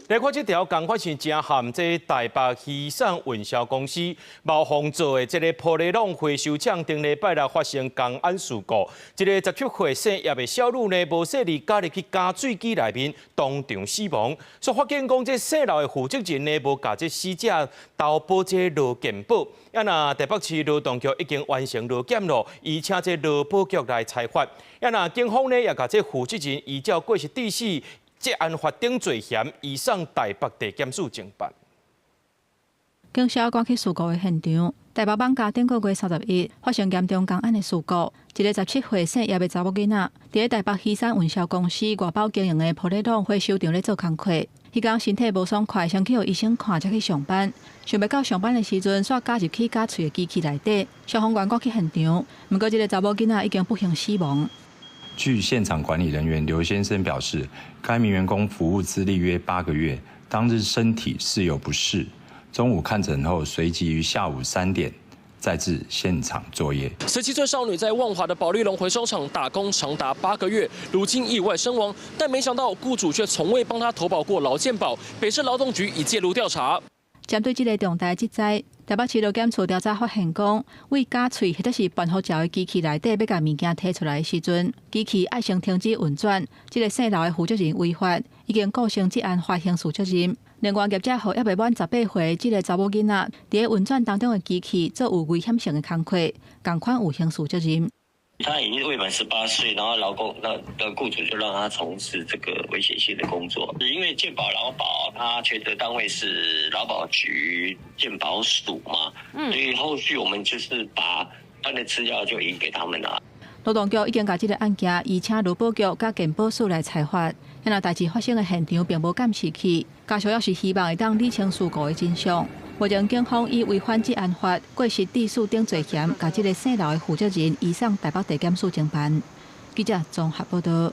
來看這條仝款是誠譀，這台北魚送運銷公司貓房做的這個玻璃籠回收廠，頂禮拜六發生工安事故，一个17歲姓葉的少女呢，無細膩加入去加水機內面，當場死亡。所以發現講，這姓劉的負責人呢，無共這死者投保這勞健保。啊若台北市勞動局已經完成勞檢咯，移請這勞保局來裁罰。啊若警方呢，也共這負責人依照過失致死、職安法等罪嫌，移送台北地檢署偵辦。警消趕去事故的現場，台北艋舺頂個月31發生嚴重工安的事故，一个17歲姓葉的查某囡仔，佇咧台北魚送運銷公司外包經營的玻璃籠回收場咧做工課，彼工身體無爽快，先去予醫生看，才去上班。想欲到上班的時陣，煞加入去絞喙的機器內底，消防員趕去現場，毋過這个查某囡仔已經不幸死亡。據現場管理人員劉先生表示，該名員工服務資歷約8個月，當日身體似有不適，中午看診後，隨即於下午3點再至現場作業。17歲少女在萬華的保麗龍回收廠打工長達8個月，如今意外身亡，但沒想到雇主卻從未幫她投保過勞健保。北市勞動局已介入調查。針對這个重大職災，台北市勞檢處調查發現，講為絞喙或者是懸浮石的機器內底欲共物件提出來的時陣，機器愛先停止運轉。這个姓劉的負責人違法，已經構成職安法刑事責任。另外，業者予猶未滿18歲這个查某囡仔，佇咧運轉當中的機器做有危險性的工課，仝款有刑事責任。他已經未滿18歲，然後勞工那的雇主就讓他從事這個危險性的工作。因為健保勞保，他權責單位是勞保局健保署嘛，所以後續我們就是把他的資料就移給他們啦。勞動局已經共這个案件移請勞保局佮健保署來裁罰。若代誌發生的現場並無監視器，家屬也是希望會當理清事故的真相。目前警方以違反職安法、過失致死等罪嫌，共這个姓劉的負責人移送台北地檢署偵辦。記者綜合報道。